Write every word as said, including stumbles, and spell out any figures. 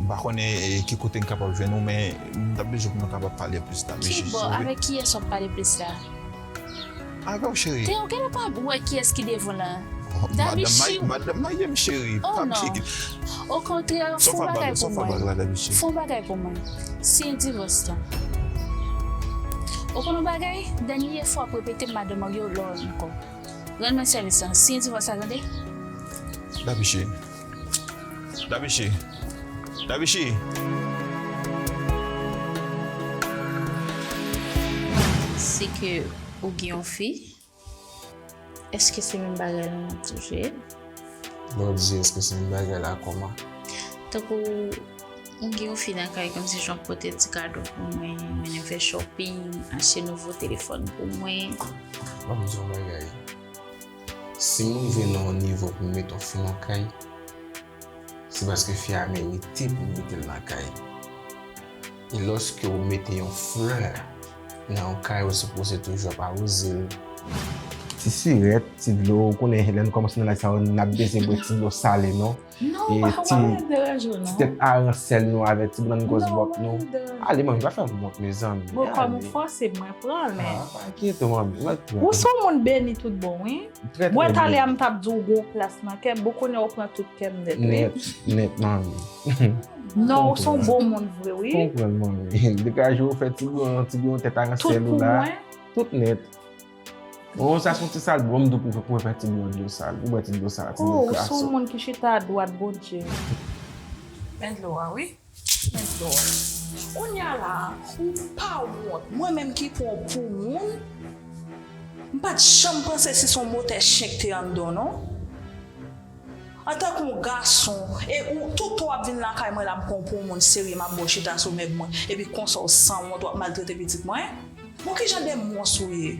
pa konnen e, ki kote m kapab jwenn ou, men m t ap bezwen pou nou kapab pale plis la. Mesye, kibò, si w vle. Avèk kiyès w ap pale plis la? Avè w, cheri. Te ou genlè pa wè kiyès ki devan w la. Davichi. Madanm marye m, cheri. Oh non. Okontrè, fè yon bagay pou mwen. Fè yon bagay pou mwen. Siyen divòs lan. Ou konn yon bagay? Dènye fwa w ap repete m madanm marye w lòl ankò. Rann mwen sèvis lan. Siyen divòs la, tande? Davichi. Davichi. Davichi. Se ke ou gen yon fi? Èske se menm bagay la n ap toujou ye? Lè w di èske se menm bagay la, kòman? Tankou ou gen yon fi nan kay, kòmsi jan w pote ti kado pou mwen, mennen fè shopping, achte nouvo telefòn pou mwen. Ban m di w yon bagay. Si moun vle nan yon nivo pou m mete yon fi nan kay, se paske fi a merite pou m mete l nan kay. E lòske w mete yon flè nan yon kay, ou sipoze toujou ap awoze l. Ti sirèt, ti dlo, ou konnen lè n kòmanse nan laj sa yo, n ap bezwen bwè ti dlo sale, non? Non, e pa ti, pa vin deranje w, non. Ti tèt aransèl nou avèk ti bann gwòs bòt nou. Non, pa vin deranje. Ale, manmi, pa fè m wont, mezanmi. Bon, kòm ou fòse m, mwen pran l, men. Ah, pa enkyete w, manmi, mwen pran. Ou se yon moun beni tout bon, wi. Trè, trè byen. Mwen, talè a, m t ap di w gon plas nan kè m, bon, kounye a ou pran tout kè m nèt, wi. Nèt, nèt, manmi. Non, ou se yon bon moun vre, wi. Konprann, manmi. Degaje w, fè ti bouyon, ti bouyon tèt aransèl ou la. Tout pou mwen. Tout nèt. Bon, sa se yon ti sal, bon, m di w pou, pou fè ti bouyon dlo sal, pou bwè ti dlo sal, ti dlo kraso. Oh, ou se yon moun ki chita adwat Bondye. Men dlo a, wi. Men dlo a. Kounye a la, ou pa wont. Mwen menm ki pran w pou moun, m pa t janm panse si se yon motè chen k te anndan w, non. Antanke yon gason, e ou, tout tan w ap vin lakay mwen la, m pran w pou yon moun serye, m ap ba w chita sou mèg mwen, epi konsa w sanwont, w ap maltrete pitit mwen? Bon, ki jan de mons ou ye?